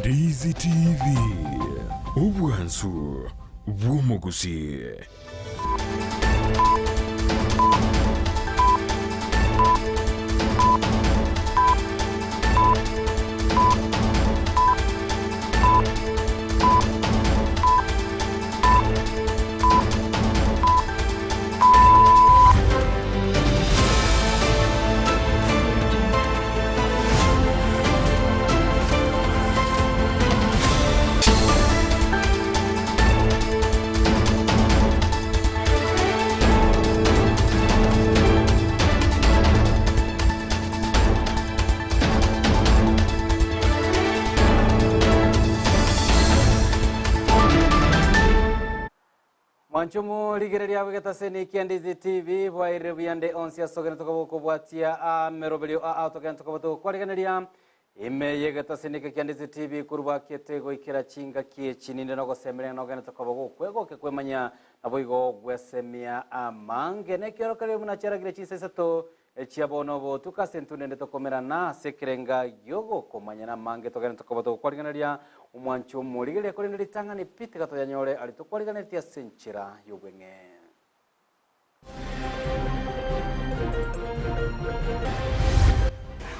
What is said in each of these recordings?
Ndizi TV, obwansu bw'omogusii. Mwanche omorigereria bw'egetaseni kia Ndizi TV bwairire buya nde onsi ase ogende tokoba okobwatia ameroberio aa togende tokoba togokwarigeneria ime y'egetaseni eke kia Ndizi TV korwa bwakiete goikera chingaki echi ninde nogosemeria ng'a nogende tokoba gokwegokia kwemanya naboigo gwesemia amange nekiorokererio buna chiaragire chinsa isato Echia bono obotuko ase intwe nende tokomerana ase ekerenga gi'ogokomanyana amange togende tokoba togokwarigereria omwancho omorigereria korende ritang'ani pi tiga toyanyore aria tokwarigereretie ase enchera y'obweng'e.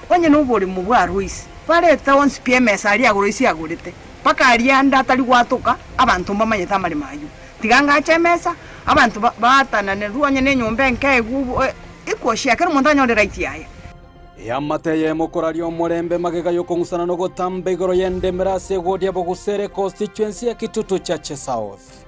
Onye noboremo bwa Royce, barete onsi pi emesa aria Royce agorete, mpaka aria ande atari gwatoka, abanto mbamanyete amaremo ayio. Tiga ngache emesa, abanto baatananerwe onye nenyomba enke egwo Ikoshia kera omonto anyore right yaye. Eamate eyemo koraria omorembe magega y'okong'usana na ogotamba igoro y'endemero ase ewodi ya Bogusere constituency ya Kitutu Chache South.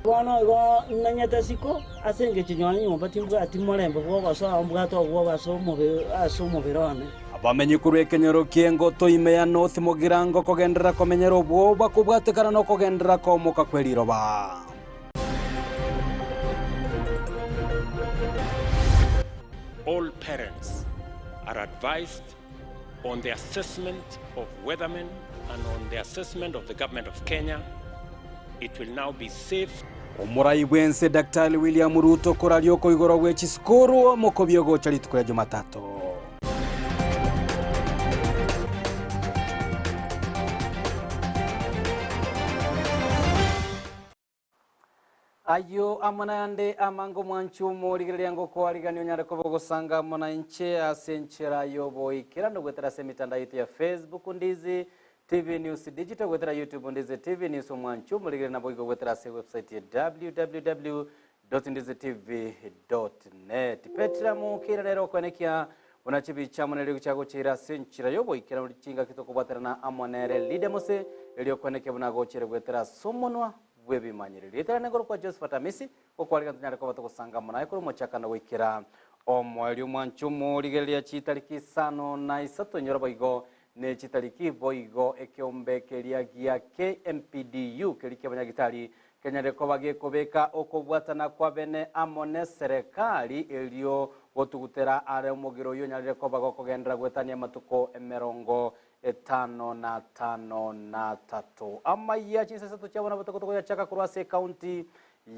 Bono igo imenyete isiko, ase engencho nonya nyomba timbwati morembe bw'ogosoa, mbwate obwoba ase omobere ase omobere one. Abamenyi korwa ekenyoro ki'engoto ime ya North Mugirango kogenderera komenyera obwoba kobwatekana nokogenderera komoka kwe riroba. All parents are advised on the assessment of weathermen and on the assessment of the government of Kenya, it will now be safe. Omorai bw'ense Daktari William Ruto koraria okoigorwa gwe chisukuru omokobia ogocha rituko ria Jumatatu. Ayio amo nayande amange omwanchi omorigereria ngokoarigania onyare koba ogosanga amo nainche ase enchera y'oboikeranu goetera ase emitandao yaito ya Facebook Ndizi TV News Digital goetera YouTube Ndizi TV News omwanchi omorigereria naboigo goetera ase ewebsite ya www.ndizitv.net. Petra Mukira nere okoenekia buna chibicha amo neriogi chiagocheire ase enchera y'oboikeranu chingaki tokobwaterana amo nere Lydia Mose erio okoenekia buna agocheire goetera ase omonwa bw'ebimanyererio. Rieta riane nkorokwa Josephat Amisi, gokwarigana tonyare koba togosanga amo naye korwa omochakano goikera omoerio. Omwancho omorigereria chitariki isano na isato inyora boigo ne chitariki boigo ekeombe keria gia KMPDU keria ki'abanyagitari kenyare koba gekobeka okobwatana kw'abene amo neserekari erio gotugutera are omogiro oyio onyarire koba gokogenderera goetania amatuko emerongo etano na atano na atato. Amayia chinsa isato chiabo nabo togotogoyachaka korwa ase ekaunti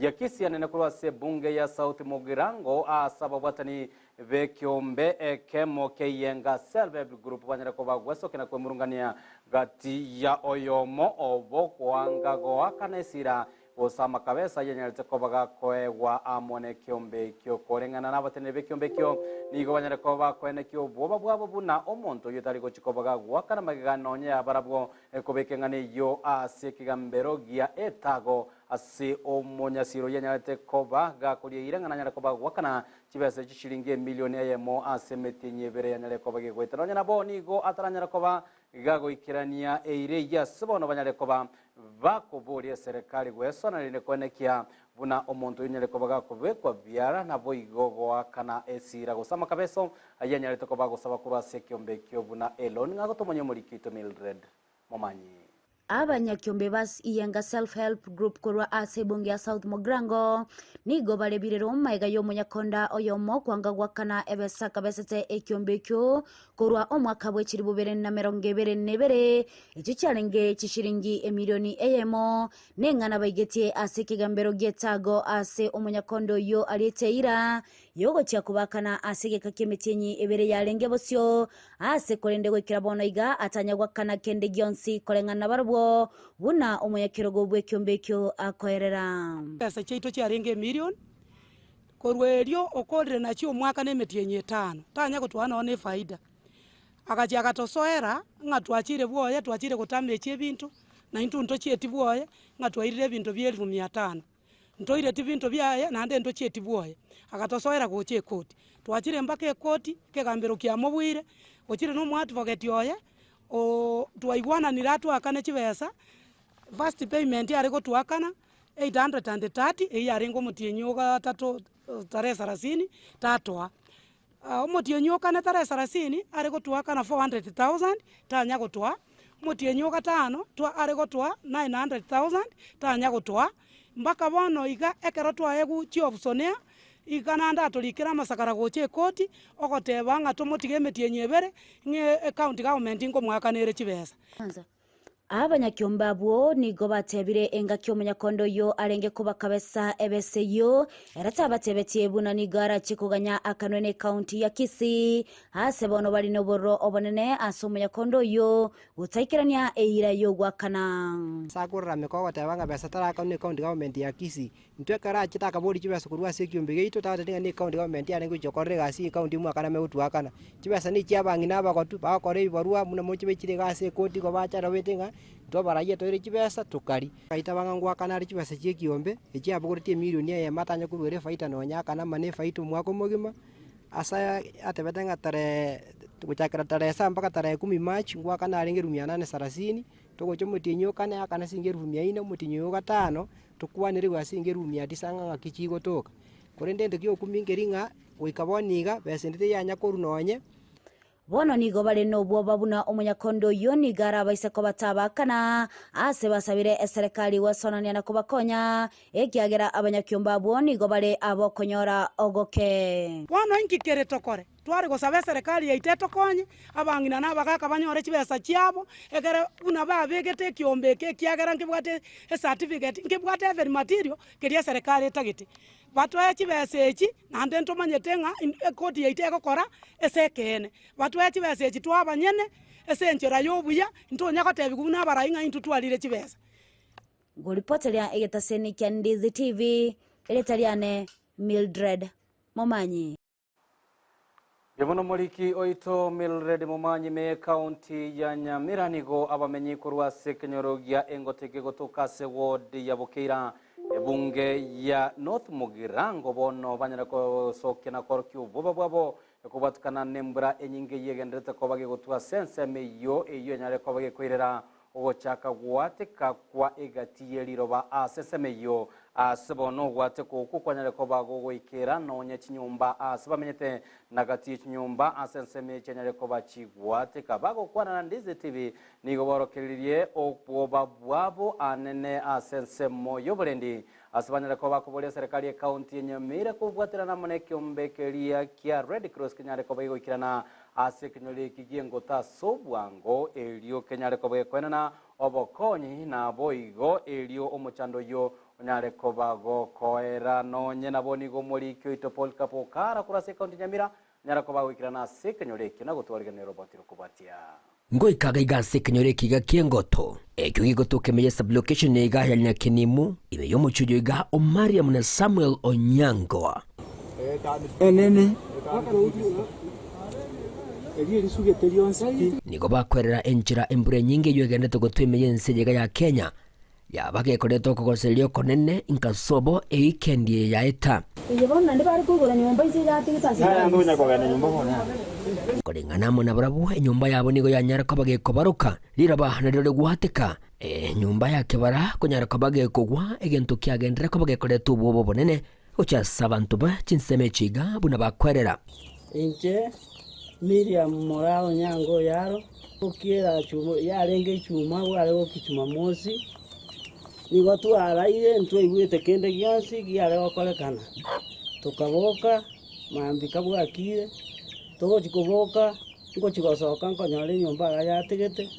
ya Kisii anene korwa ase ebunge ya South Mugirango ase ababwatani b'ekeombe ekemo ke'Iyenga Self Help Group banyare koba gwesokia na kwemurungania gati ya oyomo obo koanga goakana esira Gose amakabesa ayanyarete koba gakoegwa amo nekeombe ekio. Koreng'ana nabateneneri b'ekeombe ekio, nigo banyare koba bakoenekia obwoba bwabo buna omonto oyio tari gochia koba gagoakana magega nonya yabarabwo kobeka eng'ana eyio ase ekegambero gia etago ase omonyasiro oyio anyarete koba gakoria eira ng'a nanyare koba agoakana chibesa chishilingi emilioni eyemo ase emetienyi ebere yanyare koba gegoeta. Nonya nabo nigo ataranyara koba gagoikerania eira eyio ase bono banyare koba Bakoboria eserekari gwesona rende koenekia buna omonto oyio onyare koba gakobekwa biara naboigo goakana esira gose amakabeso ayio anyarete koba agosaba korwa ase ekeombe ekio buna Elon ng'a gotomonya omoriki oito Mildred Momanyi. Abanyakiombe ba Iyenga Self Help Group korwa ase ebunge ya South Mugirango nigo barebirerwe magega y'omonyakonda oyomo kwanga goakana ebesa akabesete ekiombe ekio Korwa omwaka bwe chilifu bibere na emerongo ebere na ebere, echio chiarenge chishilingi emilioni eyemo, neng'ana baigetie ase ekegambero gi'etago ase omonyakondo oyio ariete eira. Yogochia kobakana ase egeka ki'emetienyi ebere yarenge bosio, ase korende goikera bono iga atanya goakana kende gionsi koreng'ana nabarabwo, buna omonyakerogo bw'ekiombe ekio akoerera. Chibesa chiaito chiarenge emilion, korwa erio okorire nachio omwaka na emetienyi etano, tanya gotwara nonya na efaida. Agachia agatosoera ng'a twachire bwoye, twachire gotamechia ebinto, na intwe ntochieti bwoye, ng'a twairire ebinto bia elifu mia tano. Ntoireti binto biaye, naende ntochieti bwoye. Agatosoera gocha ekoti. Twachire mpaka ekoti, ekegambero kiamobuire, ochire na omoadvocate oye, oo twaigwananire atwakane chibesa, first payment are gotwakana 830 eyio yarenge omotienyi o gatato tarehe sarasini, tatoa. Omotienyi o kane tarehe sarasini are gotwakana 400,000 tanya gotoa, omotienyi o gatano twa are gotoa 900,000 tanya gotoa, mpaka bono iga ekero twaegwa chiobsonea, iga naende atorikere amasakara gocha ekoti, ogoteba ng'a tomotige emetienyi ebere, ng'a ecounty government nkomoakanere chibesa. Abanyakiombe abwo nigo batebire engaki omonyakondo oyio arenge kobakabesa ebesa eyio, ere tabatebetie buna nigo arachie koganya akanwe n'ekaunti ya Kisii, ase bono bare nobororo obonene ase omonyakondo oyio gotaikerania eira y'ogoakana. Ase akorarameka ogoteba ng'a besa tarakanwe ne county government ya Kisii, Intwe ekero achete akaboria chibesa korwa ase ekiombe giaito, tagotebi ng'a ne county government yarenge gochia gokorera egasi eye county omwaka name gotuakana. Chibesa ne chia abang'ina abagotu, bagokora ebibarua buna moche baichire iga ase ekoti igo bacha arobete ng'a intwe abaraiyo toire chibesa tokaria. Agaitaba ng'a ngoakana are chibesa chia ekiombe, echio abogoretie emilioni eyemo atanye koruera efaida nonya akana amana efaida omwaka omogima, ase atebete ng'a tarehe gochakera tarehe saba mpaka tarehe kumi march, ngoakana arenge elifu mia nane sarasini. Togocha omotienyi o kane akana ase elifu mia ine, omotienyi oyo o gatano, tokwanerigwe ase elifu mia tisa ng'a ng'aki chigotoka. Korende egento kia okumia nkeri ng'a goika bono iga, besa ende teyanya korwa nonye. Bono nigo bare nobwoba buna omonyakondo oyio nigo arabaise kobatabakana, ase basabire eserekari gwesonania na kobakonya, ekiagera abanyakiombe abwo nigo bare abokonyora ogoke. Bono inki kere tokore? Tware gosaba eserekari yaito etokonye, abang'ina na abagaaka banyore chibesa chiabo, ekere buna babegete ekiombe eke ekiagera nkebwate ecertificate, nkebwate every material keria eserekari etagete. Batoe chibesa echi, naende ntomanyete ng'a ekoti yaito egokora ase ekeene. Batoe chibesa echi toe abanyene, ase enchera ya obuya, ntonya gotebiwa buna abarai ng'a intwe twarire chibesa. Ngoripoteria egetaseni kia Ndizi TV, erieta riane Mildred Momanyi. Mbuya mono omoriki oito Mildred Momanyi me ekaunti ya Nyamira nigo abamenyi korwa ase ekenyoro gia Engoteke gotoka ase ward ya Bokeira ebunge ya North Mugirango bono banyare gosokia na korokia obwoba bwabo ekobwatikana nembura enyinge eyio egendererete koba gegotwa ase ensemo eyio eyio enyare koba gekoirera Ogochaka goateka kwa egati ye riroba ase ensemo eyio, ase bono ogoateka okwo kwanyare koba gogoikera nonya chinyomba aase bamenyete, na gati ye chinyomba ase ensemo eye chianyare koba chigoateka. Bagokwana na Ndizi TV nigo baorokereririe obwoba bwabo anene ase ensemo y'oborendi, ase banyare koba bakoboria eserekari y'ecounty ya Nyamira kobwaterana amo nekeombe keria kia Red Cross kenyare koba gegoikerana Ase ekenyoro eki gi'engoto ase obwango, erio kenyare koba gekoenana obokonyi, naboigo erio omochando oyio onyare koba gokoera. Nonye nabo nigo omoriki oito Polycarp Okara korwa ase ekaunti ya Nyamira anyare koba agoikerana ase ekenyoro ekio na gotwariganera roboti rokobwatia. Ngoika iga iga ase ekenyoro eke iga ki'engoto, ekio gegotoka ime ye sublocation iga ya Nyakenimu, ime y'omochie oyo iga o Mariam na Samuel Onyango. Nigo bakwerera enchera embura enyinge eyio egenderete gotwa ime y'ense eye iga ya Kenya, yaba gekoreta okogosereria okonene inka sobo ewikendi eye yaeta. Koreng'ana amo nabarabwo, enyomba yabo nigo yanyara koba gekobaroka, riroba nario rigwateka, enyomba ya kebara konyara koba gekogwa, egento kiagenderera koba gekoreta obwoba obonene gochia ase abanto be chinsemo echi iga buna bakwerera. Inche Miriam moraa Onyango Oyaro, okiera chuma yarenge echuma bware gokia Jumamosi, nigo twaraire ntwaigwete kende gionsi giare gokorekana, tokaboka mambia kabwakire, togochi koboka, ngochi gosoka nkonyora enyomba iga yategete,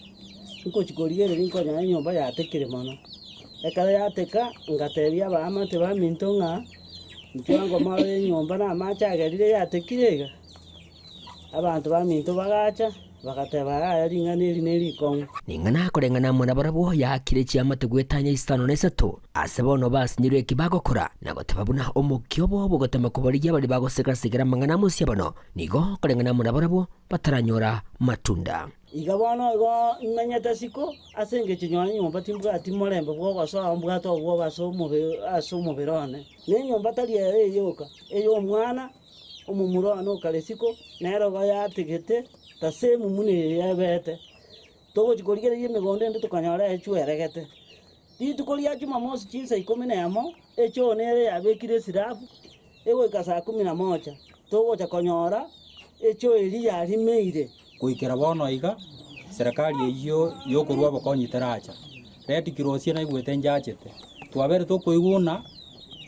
ngochi korigereria nkonyora enyomba yatekire mono. Ekero yateka, ngatebia abaamate baminto ng'a. Intwe ngoma enyomba na amache agerire yatekire iga, abanto baminto bagacha, bagateba yaya ring'ana eri nerikong'u. Ning'ana koreng'ana amo nabarabwo yaakire chiamate goetania isano na isato, ase bono basinyirwe eki bagokora, na goteba buna omokia obo bogotema kobarigia baria bagosegera-segera amang'ana a mosiabano, nigo koreng'ana amo nabarabwo bataranyora matunda. Iga bono igo imenyete isiko, ase engencho nonya nyomba timbwati morembe bw'ogosoa, mbwate obwoba ase omobe ase omobere one. Na enyomba tari ere eyoka, ey'omwana omomura one okare isiko, nere igo yatigete tasemu buna eye ebete. Togochia korigereria emegondo ende tokanyora echweregete. Rituko ria Jumamosi chinsa ikomi na emo, echoo nere yabekire esirabu, egoika saa kumi na moja, togocha konyora echoo eria yarimeire. Goikera bono iga, serikali eyio y'okorua obokonyi teracha. Red Cross naigwete nchachete, twabeire tokoigwa buna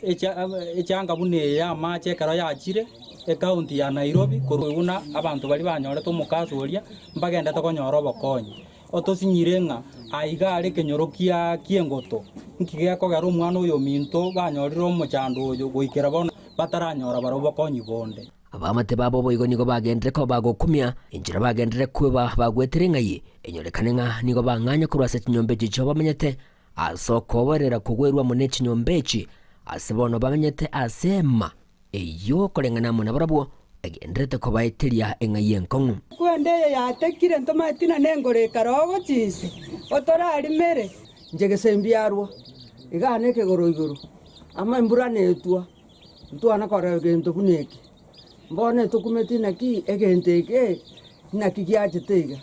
echa echanga buna eye y'amache ekero yachire ecounty ya Nairobi korwa buna abanto baria banyorete omokaso oria mbagendete konyora obokonyi. Otosinyire ng'a aiga are ekenyoro kia ki'engoto, nki gekogera omwana oyo ominto banyorire omochando oyo goikera bono bataranyora barabwo bokonyi bonde. Abaamate babo boigo nigo bagenderere koba bagokumia, enchera bagenderere kweba bagwetire ng'ai, enyorekane ng'a nigo bang'anya korwa ase chinyomba echi chiabo bamenyete, ase okoborera kogwerwa amo ne chinyomba echi, ase bono bamenyete ase eema eyio koreng'ana amo nabarabwo, egendererete kobaeteria eng'ai enkong'u. Kwende eye yatekire ntomanyeti na nengoro ekare ogochia inse, otorarimere. Inche gese mbiarwa, igaa nekegoro igoro, amo embura netwa, ntwana korora egento buna eke. Bono etokumeti naki egento eke naki giachete iga.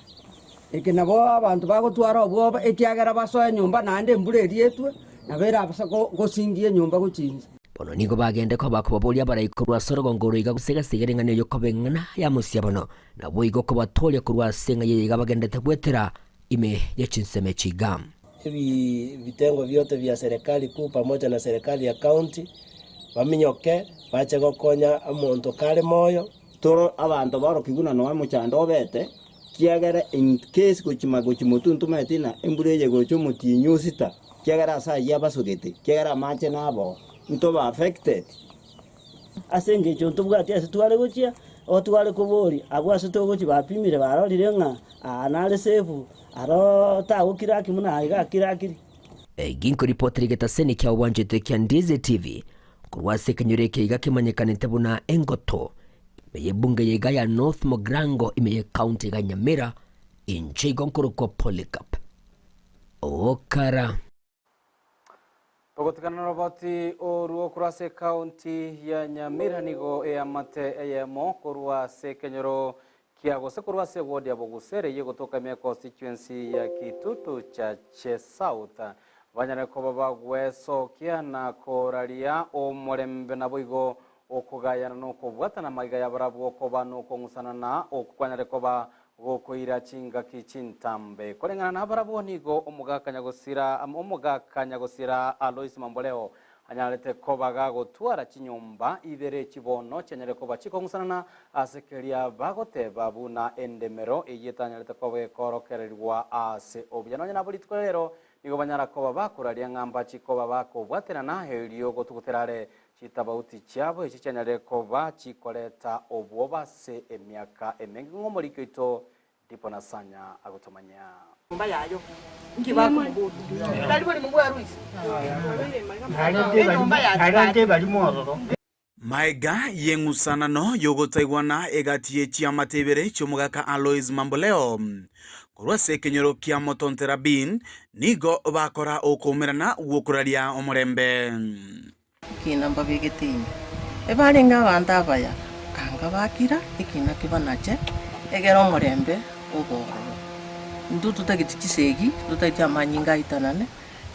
Eke nabo abanto bagotwara obwoba ekiagera basoe nyomba naende embura eria etwe, nabo erabase gosingia enyomba gochia inse. Bono nigo bagende koba kobaboria abarai korwa ase orogongo oro iga gose gase iga ring'ana erio koba eng'ana ya mosiabano, naboigo kobatooria korwa ase eng'ai eye iga bagenderete goetera ime ye chinsemo echi iga. Ebi vitengo viote via serikali kuu pamoja na serikali ya county baminyoke bache gokonya omonto kare moyo. Toro abanto barokigwe na noe mochando obete, kiagera in case gochima gochia motwe ntomaeti ng'a embura eye egocha omotienyi o sita, kiagera ase ayio abasogete, kiagera amache naboo, ntobe affected. Ase engencho ntobwati ase tware gochia, otware koboria abwo ase togochia bapimire barorire ng'a aa nare safe, aro tagokira ki buna iga akirakiri. Egi nkoripotera egetaseni kia obwanchete kia Ndizi TV korwa ase ekenyoro eke iga kemanyekanete buna Engoto ime y'ebunge ya iga ya North Mugirango ime y'ecounty iga Nyamira inche igo nkorokwa Polycarp Okara. Togotigana noroboti orwo korwa ase ekaunti ya Nyamira nigo eamate eyemo korwa ase ekenyoro kia gose korwa ase eward ya Bogusere eyio egotoka ime constituency ya Kitutu Chache South banyare koba bagwesokia na koraria omorembe naboigo okogayana na okobwatana amaiga yabarabwo koba nokong'usana na okwo kwanyare koba gokoira chingaki chintambe. Koreng'ana nabarabwo nigo omogaka nyagosira omogaka nyagosira Alois Mamboleo anyarete koba gagotwara chinyomba ibere echi bono chianyare koba chikong'usanana ase keria bagoteba buna endemero eyio etanyarete koba gekorokererigwa ase obuya. Nonya nabo rituko rero nigo banyara koba bakoraria ng'a mbachi koba bakobwaterana erio gotugutera are Chitabauti chiabo echi chianyarire koba chikoreta obwoba ase emiaka emenge ng'a omoriki oito Dipo Nasanya agotomanyia. Nyomba yayo, inki bakomoboria? Tari borimo bwa Ruisi? Enyomba ya Tibati. Maega y'eng'usanano y'ogotaigwana egati ye chiamate ibere chi'omogaka Alois Mamboleo korwa ase ekenyoro kia Motontera B nigo bakora okoumerana gw'okoraria omorembe. Ekina mbabegete ime. Ebarenge abanto abaya, anga bakira ekina kebanache, egere omorembe obe ororo. Intwe totageti chisegi, totageti amanyinga aitanane,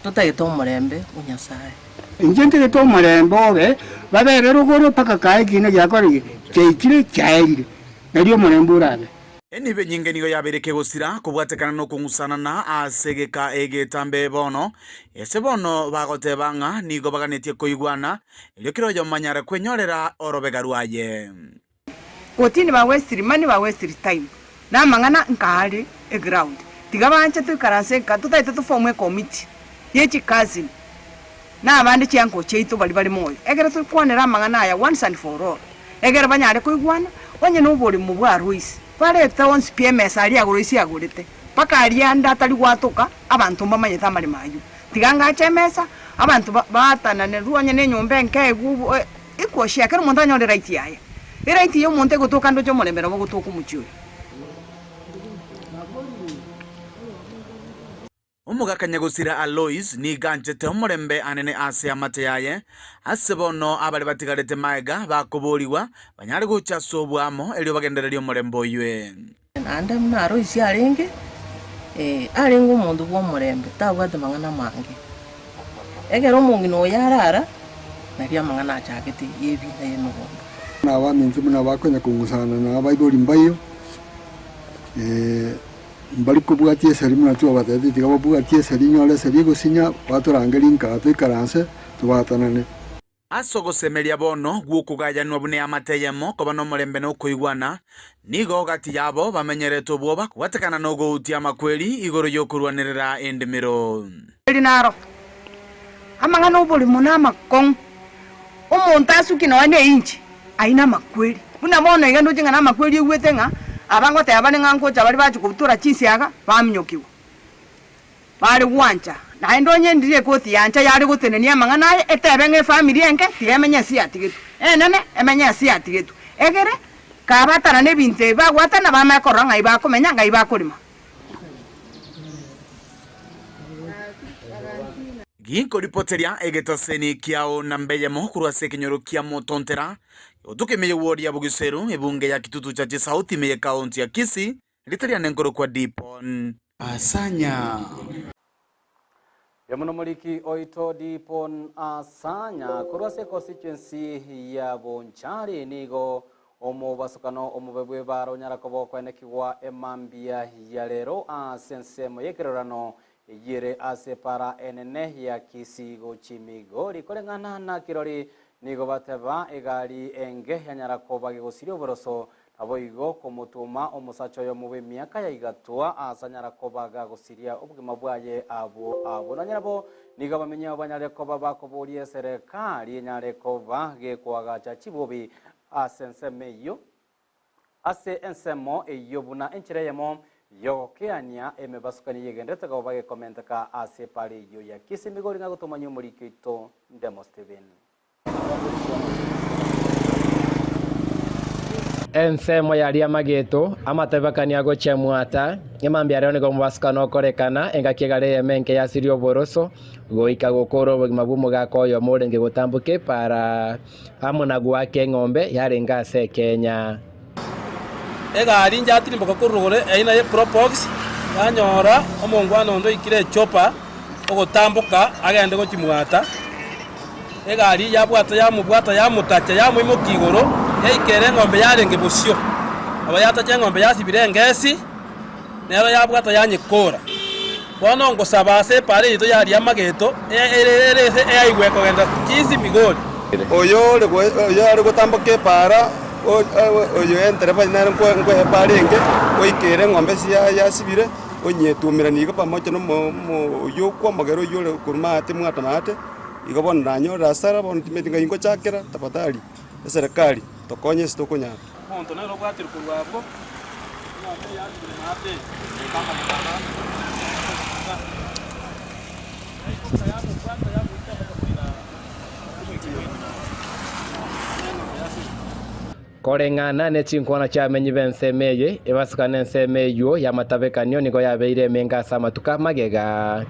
totagete omorembe o Nyasae. Inche ntagete omorembe obe, babere rogoro mpaka kae ekina giakorire kiaikire kiaerire, nario omorembe orabe. Enibo enyinge nigo yabeire kegosira kobwatekana nokong'usanana ase egeka egetambe bono, ase bono bagoteba ng'a nigo baganetie koigwana, erio kera oyomo anyare kwenyorera orobega rwaye. Kotini ba westiri money ba westiri time na amang'ana nkaare eground tiga banche toikaranse nka totagete toform ecommittee ye chicousin. Na abande chianko chiaito baria bare moyo, ekero tokwanera amang'ana aya once and for all, ekero banyare koigwana, onye noborimo bwa Royce, barete onsi pi emesa aria Royce agorete, mpaka aria ande atari gwatoka, abanto mbamanyete amaremo ayio. Tiga ngache emesa, abanto ba baatananerwe onye na enyomba enke egwo equal share, kera omonto anyore right yaye. Eright ya omonto egotoka ndoche omorembe nabo ogotoka omochie oyo. Omogaka nyagosira Alois nigo anchete omorembe anene ase amate yaye, ase bono abare batigarete magega bakoboorigwa, banyare gocha ase oboamo, erio bagendererie omorembe oywe. Naende buna Alois arenge, ee, arenge omonto bw'omorembe, tabwate mang'ana amange. Ekero omong'ina oyo arara, nario amang'ana achagete y'ebiina y'emegondo. Na abaminto buna bakonya kong'usana na abaibori mbaiyo, Mbari kobwatia eseri buna twabatebetie, tiga babwatie eseri, inyore eseri egosinya, batorangerie nkaa toikaranse, tobatanane. Ase ogosemeria bono gw'okogayanwa buna eamate eyemo koba nomorembe na okoigwana, nigo gati yabo bamenyerete obwoba kobwatekana nogoutia amakweri igoro y'okorwanerera endemero. Eri naro amang'ana oborimo na amakong'u, omonto asukie nonya ne inchi. Ayio namakweri. Buna bono iga ndoche ng'a namakweri oigwete ng'a aba ngoteba bare ng'a ngocha bare bache kobutora chinsiaga baminyokigwa. Bare gwancha. Naende onye ndire ekoti yancha yare gotenenia amang'ana aya etebe ng'a efamiri enke tiga emenye ase yatigetwe, enene emenye ase yatigetwe. Egere kabatana na ebinto ebi bagwatana bamanye korora ng'ai bakomenya ng'ai bakorema. Ginkoripoteria egetaseni kiao namba eyemo korwa ase ekenyoro kia Motontera, gotoka ime y'ewodi ya Bogiseru, ebunge ya Kitutu Chache South ime y'ekaonti ya Kisii, rita riane nkorokwa Dipon. Asanya. Mbuya mono moriki oito Dipon Asanya korwa ase constituency ya Bonchari nigo Omobasokano omobe bw'ebaara onyara koba okoenekigwa emambia ya rero ase ensemo y'ekerorano eyio ere ase epaara enene ya Kisii gochia Migori. Koreng'ana na kirori nigo bateba egari enge yanyara koba gegosiria oboroso naboigo komotoma omosacha oyomo bw'emiaka ya igatwa ase anyara koba gagosiria obogima bwaye abwo abwo. Nonye nabo nigo abamenyi abo banyare koba bakoboria eserekari enyare koba gekoagacha chibobi Ase ensemo eyio, ase ensemo eyio buna enchera eyemo y'ogokeania emebasukani yegenderete koba gekomenteka ase epara eyio ya Kisii Migori ng'a gotomanyia omoriki oito Ndemo Stephen. Ensemo yaria amageto, amatebekani agochia mwata, emambia rero nigo omobasukano okorekana, engaki egare eyemo enke yasiria oboroso, goika gokora obogima bw'omogaka oyomo orenge gotamboka epaara. Amo na goaka eng'ombe yarenge ase ekenya. Egari njatirimboka korwa rogoro aina ye Probox, yanyora omongwana onde oikire echopa ogotamboka agende gochia mwata. Egari yabwata yamobwata yamotacha yamoimokia igoro, yaikera eng'ombe yarenge bosio. Nabo yatacha eng'ombe yasibire engesi, nero yabwata yanyekora. Bono ngosaba ase epaara yaito yaria amageto, ere ase eaigwe ekogenda chinsi Migori. Oyo are gotamboka epaara, oyo entereba nere nkweepa arenge, oikere eng'ombe ase yasibire, onyetuomeranie iga pamoja na oyio kwamogera oyio ore korwa maate mwata maate, igo bono nanyorire hasara bono timanyeti ng'ai ngochakera, tafadhali eserekari tokonye ase tokonyara. Omonto nere obwatirwe korwa abwo, eng'ombe eyasibire maate eye, amagena aya, yaimoka yamobwata yamoita mpaka koira omoika bw'ense, neng'ombe yasibire. Koreng'ana ne chinkwana chi'abamenyi b'ensemo eye, ebasuka n'ensemo eyio y'amatabekanio nigo yabeire emenga ase amatuko amagega.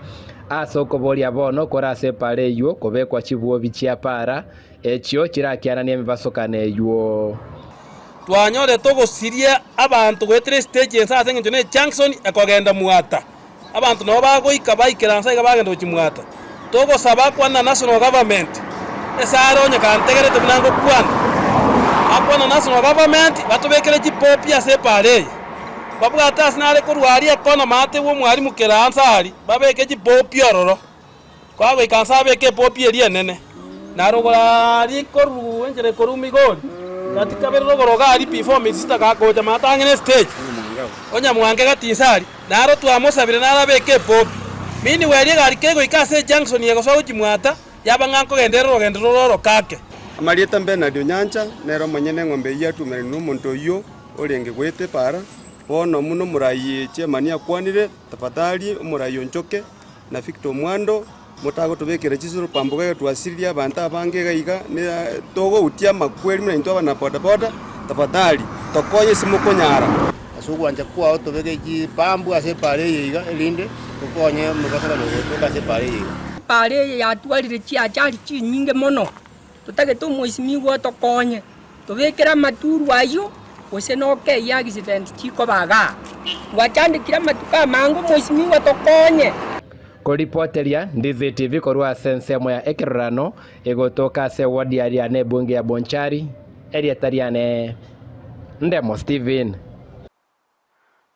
Ase okoboria bono kore ase epaara eyio kobekwa chibuobi chia paara, Echio chirakiananie emebasokano eyio. Twanyorete ogosiria abanto goetera estage ense ase eng'encho ne junction ekogenda Mwata. Abanto nabo bagoika baikera nse iga bagenda gochia Mwata. Togosaba akwane na national government ase are onye kantegerete buna ngokwana, akwane na national government batobekere chipopi ase epaara eye. Babwate ase nare korwa aria ekona maate bwa omwalimu kera nse aria, babeke chipopi ororo. Kwagoika nse abeke epopi eria enene, na rogoro aaria ikoruu enchera ekoruu Migori, gati kabere rogoro iga aria before Misita gakocha maate ang'e ne estage, Onyamwange gati inse aria, naro twamosabire naro abeke epopi. Meanwhile egari kegoika ase ejunction egosoa gochia Mwata, Yaba ng'a nkogenda ere orogendo rore orokake. Amarieta Bernard Onyancha nere omonyene eng'ombe eyio atumerani nomonto oyio orenge goeta epaara, bono buna omoraai chairman akwanire, tafadhali omoraai Onchoke na Victor Omwando motagotobekera chisuru pamboga iga twasiririe abanto abange iga iga ne togoutia amakweri buna intwe abana boda boda, tafadhali tokonye ase mokonyara. Ase ogwancha kwao tobeke chipambu ase epaara eye iga, erinde tokonye omobasokano ogotoka ase epaara eye iga. Epaara eye yatwarire chiachari chinyinge mono, totagete omoisimigwa otokonye, tobekere amaturu ayio, gose nokeyie accident chikoba igaa. Twachandekire amatuko amange omoisimigwa tokonye. Koripoteria Ndizi TV korwa ase ensemo ya ekerorano egotoka ase eward ya Riana ebunge ya Bonchari, erieta riane Ndemo Stephen.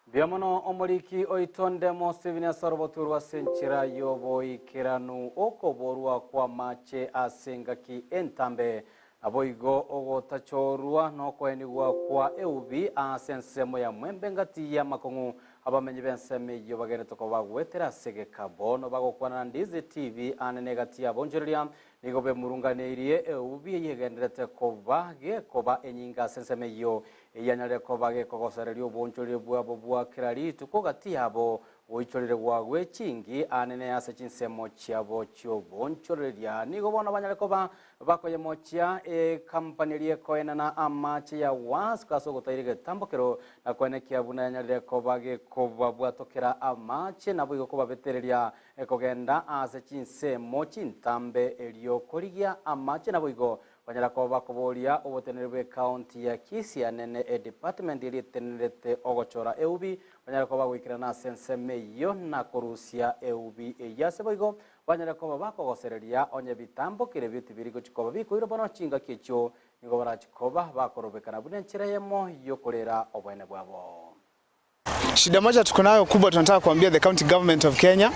Mbuya mono omoriki oito Ndemo Stephen ase orobotu ase enchera y'oboikeranu okoborwa kw'amache ase engaki entambe. Naboigo ogotachorwa nokoenigwa kwa eubi ase ensemo ya mwembe ngati y'amakong'u abamenyi b'ensemo eyio bagenderete koba goetera ase egeka bono bagokwana na Ndizi TV ane negati y'abonchoreria nigo bemurunganeirie eubi eyio egenderete koba gekoba enyinga ase ensemo eyio eyanyarire koba gekogosereria obonchoreria bwabo bwa kera rituko gati yabo Goichoreregwa gwe chingi anene ase chinsemo chiabo chi'obonchoreria. Nigo bono banyare koba bakoyemochia ekampani eria ekoenana amache ya Wasco ase ogotaira egetambokero na koenekia buna yanyarire koba gekobabwatokera amache naboigo kobabetereria kogenda ase chinsemo chintambe erio korigia amache naboigo Banyara koba bakoboria oboteneneri bw'ecounty ya Kisii anene edepartment eria etenenerete ogochora eubi, banyare koba bagoikerana ase ensemo eyio na korusia eubi eyio ase boigo banyare koba bakogosereria onye bitambokire ebio tibiri gochi koba bikoirwa bono chingaki echio nigo barachi koba bakorobekana buna enchera eyemo yokorera oboene bwabo. Shida moja tuko nayo kubwa, tunataka kuambia the county government of Kenya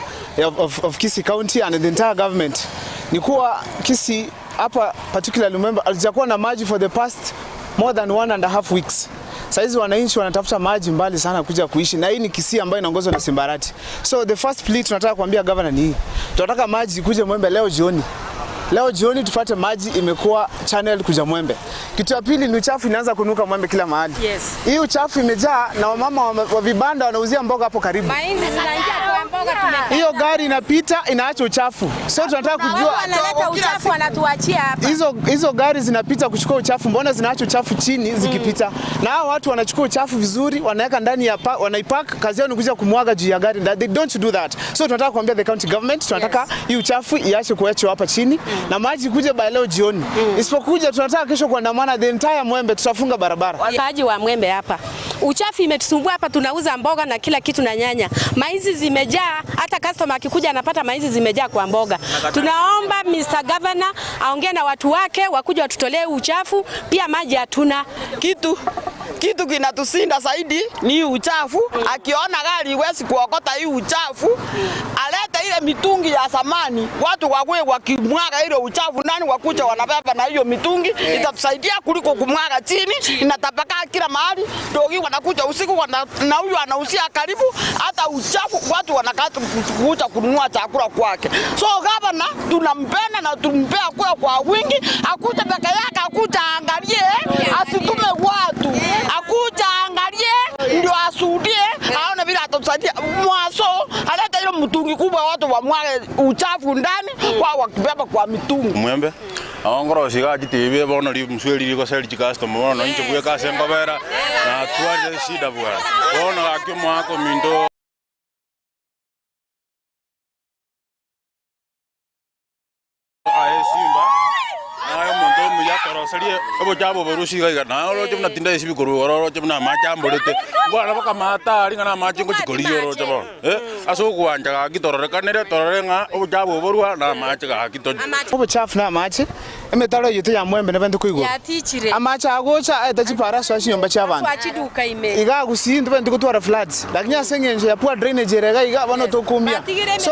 of, of, of Kisii County and the entire government ni kuwa Kisii hapa particularly Mwembe hatujakuwa na maji for the past more than one and a half weeks. Saizi wananchi wanatafuta maji mbali sana kuja kuishi, na hii ni Kisii ambayo inaongozwa na Simbarati. So the first plea tunataka kuambia governor ni hii, tunataka maji kuje Mwembe leo jioni. Leo jioni tupate maji imekuwa channel kuja Mwembe. Kitu ya pili ni uchafu inaanza kunuka Mwembe kila mahali. Yes. Hii uchafu imejaa na wamama wa wa vibanda wanauzia mboga hapo karibu. Mainzi zinaingia kwa mboga tumekata. Hiyo gari inapita inaacha uchafu. So tunataka kujua Wanaleta uchafu wanatuachia hapa. hizo hizo gari zinapita kuchukua uchafu, mbona zinaacha uchafu chini zikipita? Na hao watu wanachukua uchafu vizuri, wanaweka ndani ya pa, wanaipack, kazi yao ni kuja kumwaga juu ya gari. They don't do that. So tunataka kuambia the county government, tunataka hii uchafu iache kuachwa hapa chini na maji kuja by leo jioni. Isipokuja tunataka kesho kuandamana the entire Mwembe, tutafunga barabara. Wakaaji wa Mwembe hapa, uchafu imetusumbua hapa. Tunauza mboga na kila kitu na nyanya, maizi zimejaa. Hata customer akikuja anapata maizi zimejaa kwa mboga. Tunaomba Mr. Governor aongee na watu wake wakuja watutolee uchafu, pia maji hatuna kitu kitu kinatusinda zaidi ni uchafu. Akiona gari iwezi kuokota hii uchafu, alete ile mitungi ya zamani, watu wawe wakimwaga ile uchafu ndani, wakuja wanabeba na hiyo mitungi, itatusaidia kuliko kumwaga chini, inatapakaa kila mahali. Dogi wanakuja usiku wana, na huyu anauzia karibu, hata uchafu watu wanakata kuja kununua chakula kwake. So gavana tunampenda na tumpea kura kwa wingi, akuja peke yake, akuja angalie, asitume watu, akuja angalie ndio asudie, aone vile atatusaidia. Mwaso aleta ile mtungi kubwa, watu wamwage uchafu ndani kwa wakibeba kwa mitungi. Mwembe aongoro siga chitibe bono ri msweri rigoseri chicustomer bono inche bweka ase nkobera na twarire shida bwana bono gaki omwaka ominto aye simba naye omonto omuya toroserie obochabu oborusi iga iga naye oroche buna tinda esi bikorwa igoro oroche buna amache amborete bwana bokamata aria ng'a na amache ngochikorigia oroche bono eh ase ogwancha gaki tororekanere torore ng'a obochabu oborwa na amache gaki to Obochafu na amache emetaro eyio ya Mwembe nebente koigoro. Yatichire. Amache agocha aeta chipara ase chinyomba chia abanto. Aswa chiduka ime. Iga gusii ntobente gotwara floods lakini ase eng'encho ya poor drainage ere iga iga bono tokumia. So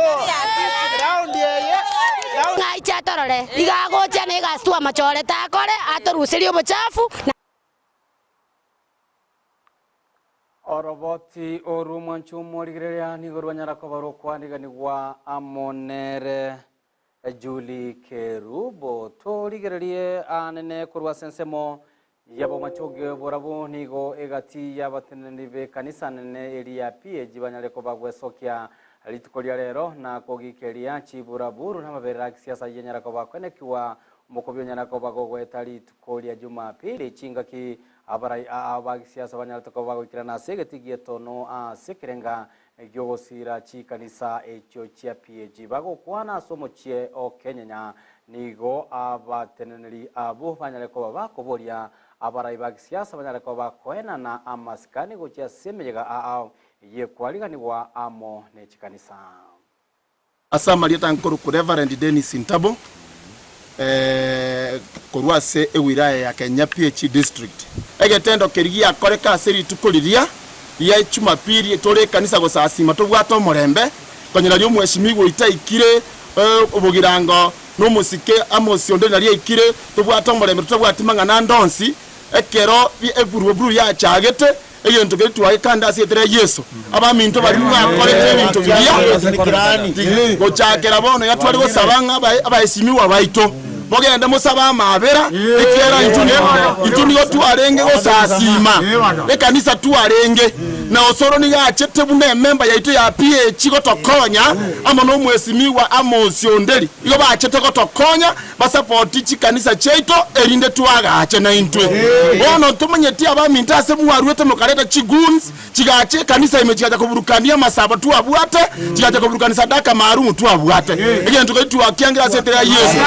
round eye Ng'aiche atorore, iga agochia na egasi twamachorete akore, atoruserie obochafu, na. Oroboti oru mwanche omorigereria nigo rwanyara koba rokwaniganigwa amo nere. Julie Kerubo. Torigererie anene korwa ase ensemo y'abomachoge borabwo nigo egati y'abateneneri b'ekanisa nene eria ya PAG banyare koba gwesokia rituko ria rero na kogikeria chiburaburu na amaberera a kisiasa ayio anyara koba kwenekiwa omokobi onyara koba gogoeta rituko ria Jumapili chingaki abarai aa ba kisiasa banyarete koba bagoikerana ase egeti gi'etono ase ekerenga gi'ogosiira chikanisa echio chia PAG. Bagokwana ase omochie o Kenyenya, nigo abateneneri abwo banyare koba bakoboria abarai ba gisiasa banyare koba bakoenana amasikani gochia ase emeyega ao y'ekwariganigwa amo ne chikanisa. Ase amarieta nkorokwa Reverend Dennis Ntabo, korwa ase ewilaya ya Kenyapiechi District. Egetendo keria giakoreka ase rituko riria ria Jumapili tore ekanisa gosasima tobwate omorembe, konya nario omweshimiwa oito aikire obogirango na omosike Amos onde nario aikire tobwate omorembe totabwati mang'ana ande onsi. Ekero eburuburu yachagete, egento keria twagekanda ase erieta ria Yeso, abaminto baria mwakorete ebinto biria, gochakera bono iga tware gosaba ng'a abaesimigwa baito mogende mosabe amaabera, ekiagera intwe nigo twarenge gosasiima ekanisa twarenge, na Osoro nigo achete buna ememba yaito ya PAG gotokonya amo nomwesimigwa Amos Onderi, igo bachete gotokonya. basapoti chikanisa chiaito, erinde toagache naintwe. Bono ntomanyeti abaminto ase mwaruete mokareta chigoons chigacha ekanisa ime chigacha koburukania amasabo twabwate, chigacha koburukania sadaka maalumu twabwate. Egento keria twakiangire ase etera ya Yeso.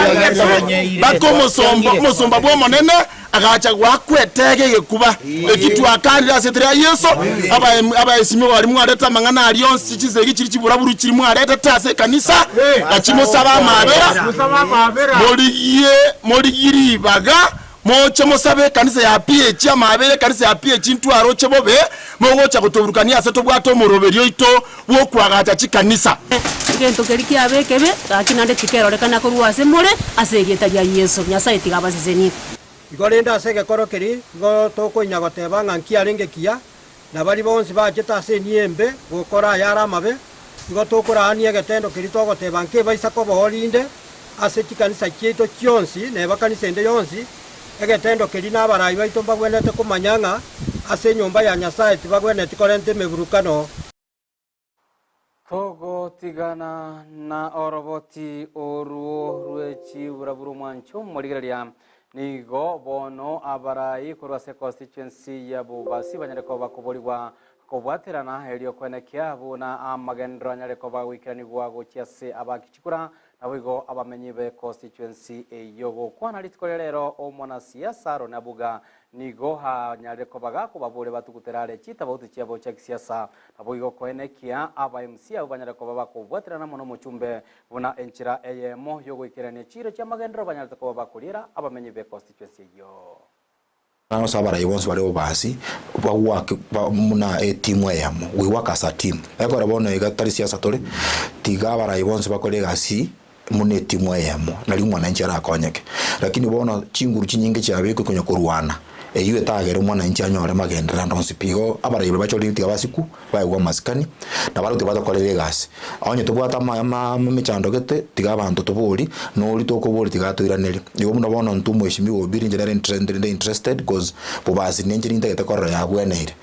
Mpaka omosomba omosomba bw'Omonene agacha goakwa etege egekuba eki twakanire ase etera ya Yeso. Abaem abaesimigwa baria mwarete amang'ana aria onsi chinsegi chiria chiburaburu chiria mwaretete ase ekanisa, gachia mosabe amabera, morigie morigie ribaga, moche mosabe ekanisa ya PAG amabera, ekanisa ya PAG ntwaroche bobe, mogocha gotoburukania ase tobwate omoroberio oito bw'okoagacha chikanisa. Egento keria kiaba ekebe, gaki naende tikerorekana korwa ase more, ase erieta ria Yeso. Nyasae tiga abasesenie. Igo rende ase egekoro keria igo tokoinya goteba ng'a nkiarenge kiya, na baria bonsi bachete ase enia embe gokora ayare amabe, igo tokoraania egetendo keria togoteba nkebaisa koba oo rinde ase chikanisa chiaito chionsi na ebakanisa ende yonsi, egetendo keria nabarai baito mbagwenerete komanya ng'a ase enyomba ya Nyasae tibagwenereti korenta emeburukano. Togotigana na oroboti orwo rwe chiburaburu mwancho morigereria nigo bono abarai korwa ase constituency ya Bobasi banyare koba bakoborigwa kobwaterana erio kwenekia buna amagenderero anyare koba goikeranigwa gochia ase abakichikura Naboigo abamenyi be constituency eyio gokwana rituko ria rero omwanasiasa Aaron Abuga nigo anyarire koba gakobaboria batugutera are chitabauti chiabo chia kisiasa. Naboigo koenekia aba MCA abwo banyare koba bakobwaterana amo nomochumbe buna enchera eyemo yogoikerania chiiro chiamagenderero banyarete koba bakoriera abamenyi be constituency eyio. Nase abarai bonsi bare obobasi bagwake buna etimu eyemo, we work as a team. Ekero bono iga tari siasa tore, tiga abarai bonsi bakore egasi buna etimu eyemo, nario mwananchi arakonyeke. Lakini bono chinguru chinyinge chiabekwe konya korwana, eyio etagere mwananchi anyore magenderero ande onsi pi. Igo abarai baria bachorire tiga basikwe, baegwe amasikani, na barabwo tiga batokorere egasi. Onye tobwate ama ama emechando gete, tiga abanto tobori, na oria tokoboria tiga atoiranerie. Igo buna bono intwe omweshimiwa Obiri inche nere intre ndire interested coz bobasi ninche nintagete korora yabweneire.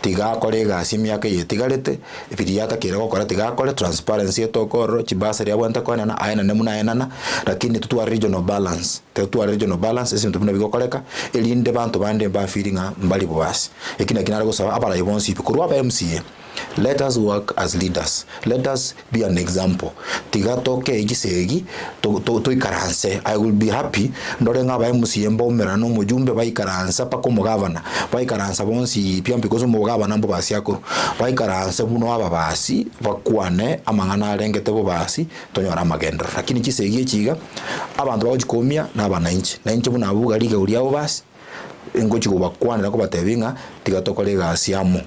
Tiga akore egasi emiaka eye etigarete, biria atakeire gokora tiga akore, transparency etoke ororo, chibasari abwenerete koenana, aenane buna aenana, lakini totware regional balance, totware regional balance ase ebinto buna bigokoreka, erinde banto bande mbafeel ng'a mbari bobasi. Eki naki nare gosaba abarai bonsi pi korwa aba MCA, let us work as leaders, let us be an example, tiga tokee chisegi to to toikaranse, I will be happy ndore ng'a aba MCA mbaumerane na omojumbe baikaransa mpaka omogavana, baikaransa bonsi pi because omogavana mbobasi akorwa, baikaranse buna ababasi bakwane amang'ana arengete bobasi tonyore amagenderero. Lakini chisegi echi iga, abanto bagochikomia na abanainchi, na inche buna abwo iga rigeu ria bobasi. Ngochia kobakwanera kobatebia ng'a tiga tokore egasi amo,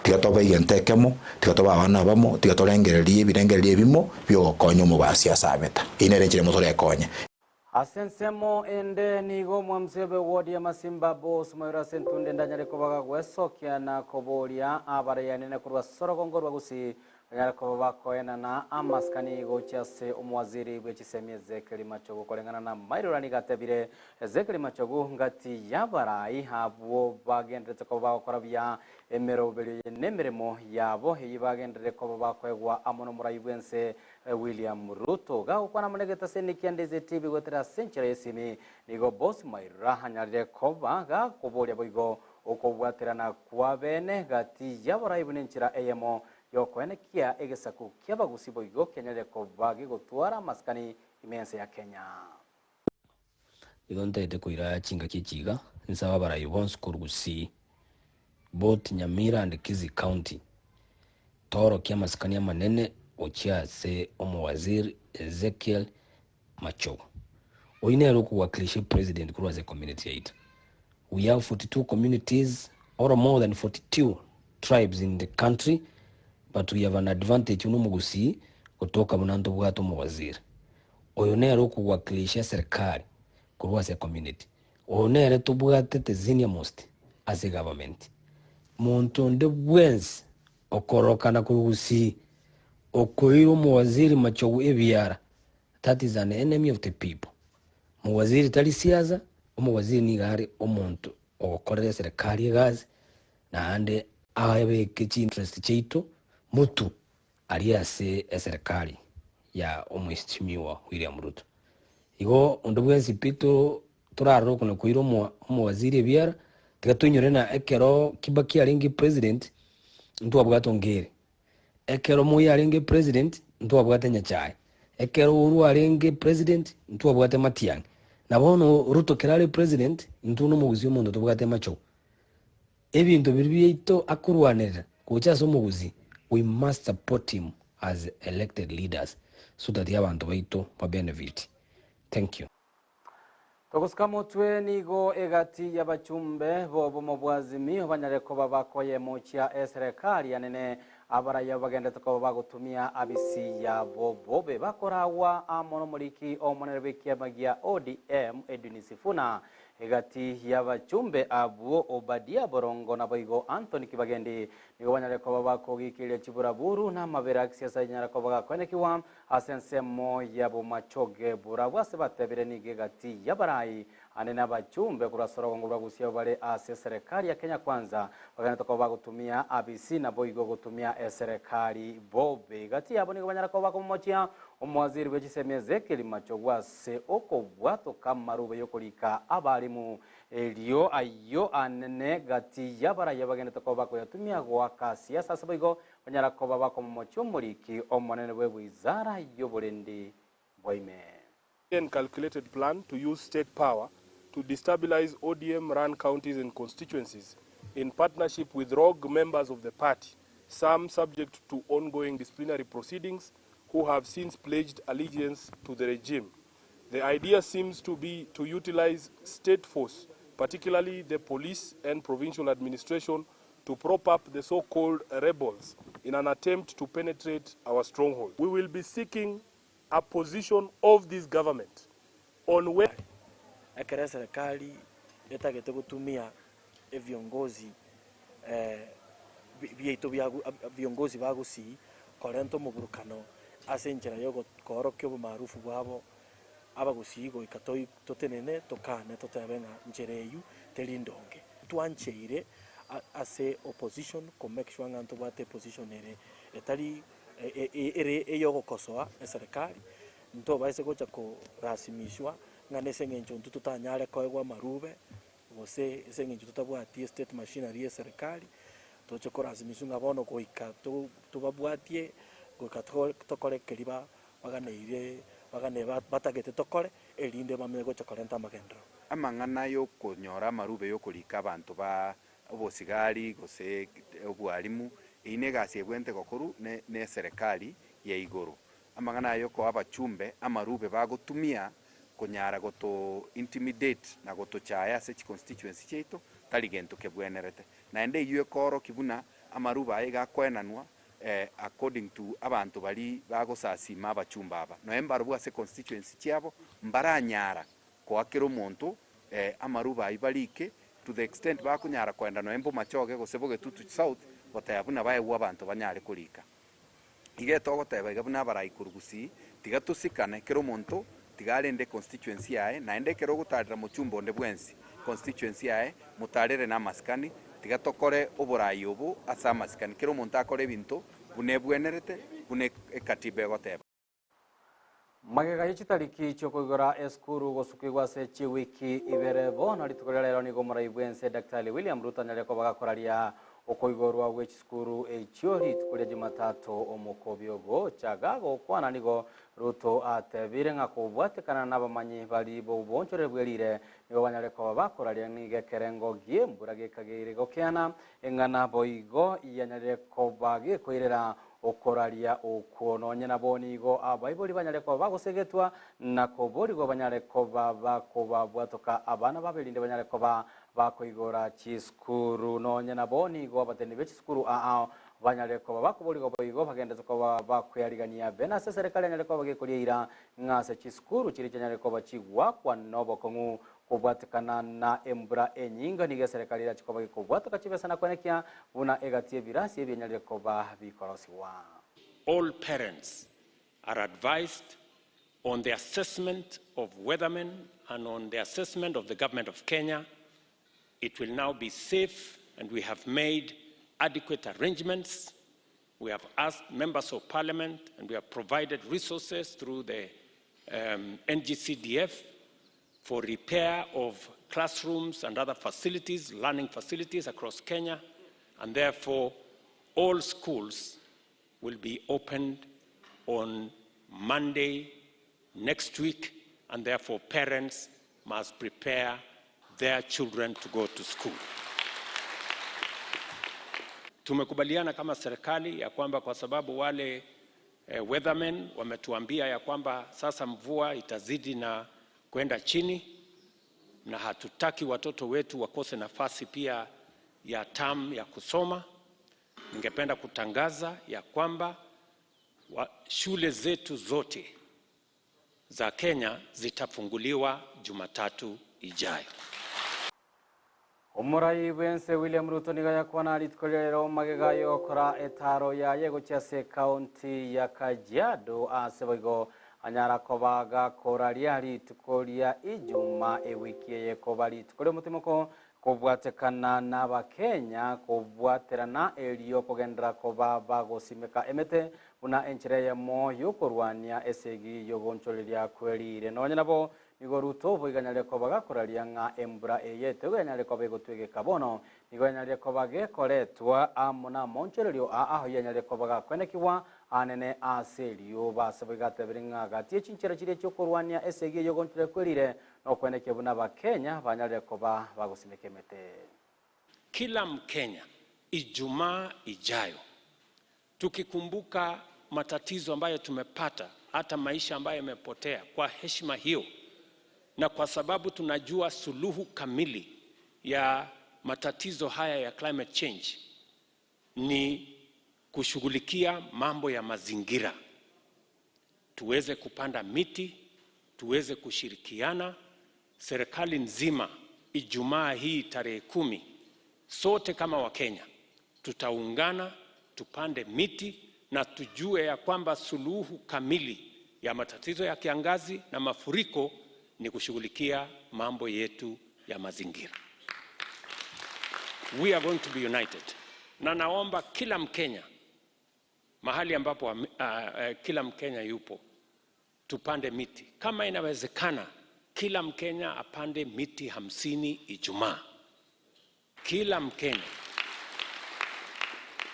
tiga tobe egento ekemo, tiga tobe abana abamo, tiga torengererie ebirengererio ebimo bi'ogokonya omobasi ase abeta. Eyio nere enchera motorekonye. Ase ensemo ende nigo omwamsebe ward ya Masimba Boss Moiro ase entunde ndanyare kobaga gwesokia na koboria abaraianene korwa ase orogongo rwa Gusii. Banyare koba bakoenana amasikani gochia ase omowaziri bwe chisemi Ezekiel Machogu koreng'ana na Mairura nigo atebire Ezekiel Machogu ngati y'abarai abwo bagenderete koba bagokora buya emeroberio eye nemeremo yabo eyio bagenderere koba bakoegwa amo nomorai bwense William Ruto. Gagokwana amo negetaseni kia Ndizi TV goetera ase enchera y'esimi nigo Boss Mairura anyarire koba gakoboria boigo okobwaterana kwabene gati y'abarai buna enchera eyemo Y'okoenekia egesaku ki'abagusi boigo kianyarire koba gegotwara amasikani ime ense ya Kenya. Igo ntaete koira chingaki echi iga, nsabe abarai bonsi korwa Gusii, both Nyamira and Kisii County, toorokie amasikani amanene gochia ase omowaziri Ezekiel Machogu. Oyio nere okowakilisha epresident korwa ase ecommunity yaito. We have 42 communities or more than 42 tribes in the country but we have an advantage buna omogusii gotoka buna ntobwate omowaziri. Oyo nere okowakilisha eserikari korwa ase ecommunity. Oyo nere tobwate the senior most ase egovernment. Monto onde bwensi okororokana korwa gusii okoira omowaziri Machogu ebiara That is an enemy of the people. Mowaziri tari siasa, omowaziri nigo are omonto ogokorera eserekari egasi naende abeke chi interest chiaito motu aria ase eserekari ya omweshimiwa William Ruto. Igo onde bwensi pi torarore okona koira omowaziri ebiara, tiga toinyore na ekero Kibaki arenge president ntwabwate Ongeri. Ekero Moi arenge president ntwabwate Nyachae, ekero Uhuru arenge president ntwabwate Matiang'i, na bono Ruto kero are president intwe nomogusii omonto tobwate Machogu. Ebinto biria biaito akorwanerera gocha ase omogusii we must support him as elected leaders so that abanto baito ba benefit. Thank you. Togosuka motwe nigo egati y'abachumbe b'obomo bwa Azimio banyare koba bakoyemochia eserekari anene abaraiyo bagenderete koba bagotumia abisi yabo bobe bakoragwa amo nomoriki omonene bw'ekiama gia ODM Edwin Sifuna egati y'abachumbe abwo Obadia Borongo naboigo Anthony Kibagendi nigo banyare koba bakogikiria chiburaburu na amabera a gisiasa enyara koba gakoenekiwa Ase ensemo y'abomachoge borabwo ase batebire nigo egati y'abarai ande nabachumbe korwa ase orogongo rwa Gusii abwo bare ase eserekari ya Kenya Kwanza bagenderete koba bagotumia abisi naboigo gotumia eserekari bobe. Egati yabo nigo banyara koba bakomomochia omowaziri bwe chisemi Ezekiel Machogu ase okobwatoka amarube y'okorika abalimu erio ayio anene gati y'abarai abagenderete koba bakoyatumia goaka siasa ase boigo Onyara koba bakomomochia omoriki omonene bw'ewizara y'oborendi bwa ime. And calculated plan to use state power to destabilize ODM run counties and constituencies in partnership with rogue members of the party, some subject to ongoing disciplinary proceedings who have since pledged allegiance to the regime. The idea seems to be to utilize state force, particularly the police and provincial administration, to prop up the so-called rebels in an attempt to penetrate our stronghold. We will be seeking a position of this government on where Ekero eserekari etagete gotumia ebiongozi biaito bia viongozi ba Gusii korenta omoburukano ase enchera y'okoorokia obomaarufu bwabo, Abagusii goika totenene tokane totebe ng'a nchera eyio teri ndonge. Twancheire ase opposition ko make sure ng'a ntobwate eposition ere etari ere eyogokosoa eserekari, ntobaise gocha korasimishwa ng'a nese eng'encho intwe totanyare koegwa amarube gose ase eng'encho totabwati estate machinery ye eserekari, toche korasimishwa ng'a bono goika tobabwatie goika tokore keria baganeire bagane batagete tokore, erinde bamenye gocha korenta amagenderero. Amang'ana y'okonyora amarube y'okorika abanto ba obosigari gose obwarimu, eyio negasi ebwenerete gokorwa neserekari ya igoro. Amang'ana aya y'okoa abachumbe amarube bagotumia konyara goto intimidate na gotochaya ase chiconstituency chiaito tari gento kebwenerete. Naende eyio ekoorokia buna amarube aya iga akoenanwa according to abanto baria bagosasima abachumba aba. Nonya mbarobwo ase constituency chiabo mbaranyara koa kera omonto amarube ayio barike to the extent bakonyara koenda nonya Bomachoge gose Bogetutu South goteba buna baegwe abanto banyare korika. Iga etogoteba iga buna abarai korwa Gusii, tiga tosikane, kera omonto tiga arende econstituency yaye, naende ekero ogotarera mochumba onde bwensi constituency yaye, motarere na amasikani, tiga tokore oborai obo ase amasikani, kera omonto akore ebinto buna ebwenerete, buna ekatiba egoteba. Magega ye chitariki chi'okoigora esukuru gosukigwa ase chiwiki ibere bono rituko ria rero nigo omorai bw'ense Daktari William Ruto anyare koba gakoraria okoigorwa gwe chisukuru echio rituko ria Jumatatu omokobi ogocha gagokwana nigo Ruto atebire ng'a kobwatekana nabamanyi bari b'obonchoreri bwerire nigo banyare koba bakoraria nigo ekerengo gi'embura gekageire gokeana eng'ana boigo yanyarire koba gekoirera Okoraria okwo nonye nabo nigo abaibori banyare koba bagosegetwa na koborigwa banyare koba bakobabwatoka abana babo erinde banyare koba bakoigora chisukuru. Nonye nabo nigo abateneneri be chisukuru aao banyare koba bakoborigwa boigo bagenderete koba bakwearigania bene ase eserekari yanyare koba gekoria eira ng'a ase chisukuru chiria chianyare koba chigwakwa nobokong'u Kobwatekana na embura enyinga nigo eserekari erache koba gekobwatoka chibesa na koenekia buna egati y'ebirasi ebianyarire koba bikorosigwa. All parents are advised on the assessment of weathermen and on the assessment of the government of Kenya, it will now be safe and we have made adequate arrangements. We have asked members of parliament and we have provided resources through the um, NGCDF for repair of classrooms and other facilities, learning facilities across Kenya, and therefore all schools will be opened on Monday next week, and therefore parents must prepare their children to go to school. Tumekubaliana kama serikali ya kwamba kwa sababu wale eh, weathermen wametuambia ya kwamba sasa mvua itazidi na kwenda chini, na hatutaki watoto wetu wakose nafasi pia ya term ya kusoma. Ningependa kutangaza ya kwamba wa, shule zetu zote za Kenya zitafunguliwa Jumatatu ijayo. Omorai bw'ense William Ruto nigo yakwana rituko ria rero magega yokora etaro yaye gochia ase ekaunti ya Kajiado ase boigo anyara koba gakoraria rituko ria Ijuma ewiki eye koba rituko ria omotimoko kobwatekana na abakenya kobwaterana erio kogenderera koba bagosimeka emete buna enchera eyemo yokorwania esegi yogonchoreria kwerire. Nonye nabo Nigo Ruto boigo anyarire koba gakoraria ng'a embura eye etego yanyarire koba egotwegeka bono, nigo yanyarire koba gekoretwa amo namoonchorerio aa aho yanyarire koba gakwenekigwa aanene ase erioba. Ase boigo atebire ng'a gati ye chinchera chiria chi'okorwania esegi eye ogonchoreria kwerire nokwenekia buna Abakenya banyarire koba bagosimeka emete. Kila Mkenya Ijumaa ijayo tukikumbuka matatizo ambayo tumepata, hata maisha ambayo yamepotea, kwa heshima hiyo na kwa sababu tunajua suluhu kamili ya matatizo haya ya climate change ni kushughulikia mambo ya mazingira, tuweze kupanda miti, tuweze kushirikiana serikali nzima. Ijumaa hii tarehe kumi, sote kama Wakenya tutaungana tupande miti na tujue ya kwamba suluhu kamili ya matatizo ya kiangazi na mafuriko ni kushughulikia mambo yetu ya mazingira. We are going to be united. Na naomba kila Mkenya mahali ambapo uh, uh, kila Mkenya yupo tupande miti kama inawezekana, kila Mkenya apande miti hamsini Ijumaa. Kila Mkenya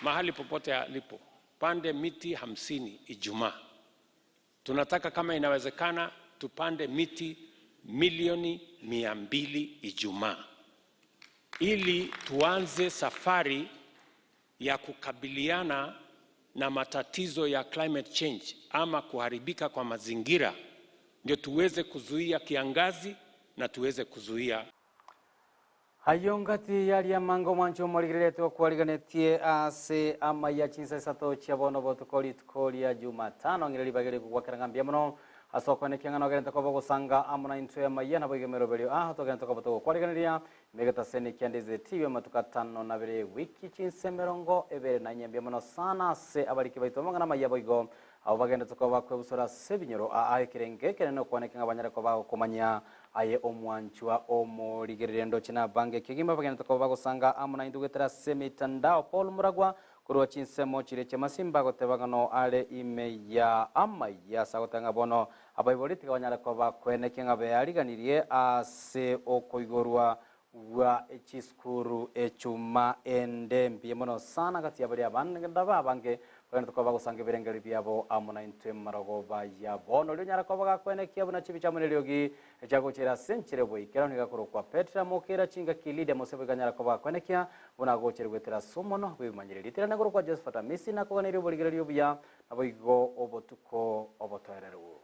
mahali popote alipo pande miti hamsini Ijumaa. Tunataka kama inawezekana tupande miti milioni mia mbili Ijumaa ili tuanze safari ya kukabiliana na matatizo ya climate change ama kuharibika kwa mazingira, ndio tuweze kuzuia kiangazi na tuweze kuzuia Ayio ngati yaria amange omwancho omorigereretie okwariganetie ase amaiya chinsa isato chia bono botuko rituko ria Jumatano ng'ire ribaga eri kogwakera ng'a mbuya mono ase okoenekia ng'a nogenderete koba ogosanga amo naintwe amaiya naboigo emeroberio aa togenderete koba togokwariganeria. Megetaseni kia Ndizi TV amatuko atano na abere ewiki chinsa emerongo ebere na inye mbuya mono sana ase abariki baito amang'ana amaya boigo abo bagendete koba bakwebusura ase ebinyoro aa ekerenge ekenene okwaneke ng'a banyare koba bagokomanya aye omwanchwa omorigereria ndoche na abange kegima bagendete koba bagosanga amo naintwe goetera ase emitandao Paul Muragwa Korwa chinsemo chiria chi'amasimba agoteba ng'a noo are ime ya amaiya ase agoteba ng'a bono abaibori tiga banyare koba kwenekia ng'a beariganirie ase okoigorwa gwa chisukuru echuma ende mbuya mono sana gati ya baria abande abange bagendete koba bagosanga ebirengererio biabo amo naintwe marogoba ya bono. Oria onyare koba gakwenekia buna chibicha amo neriogi Echiagochera ase enchera y'oboikeranu nigo akorokwa Petra, mokera chingaki Lidia mosebo ikanyara koba akwenekia buna agochera goetera ase omonwa bw'ebimanyererio. Tirana korokwa Josephat Amisi nakoganeria oborigereria obuya, naboigo obotuko obotoereru.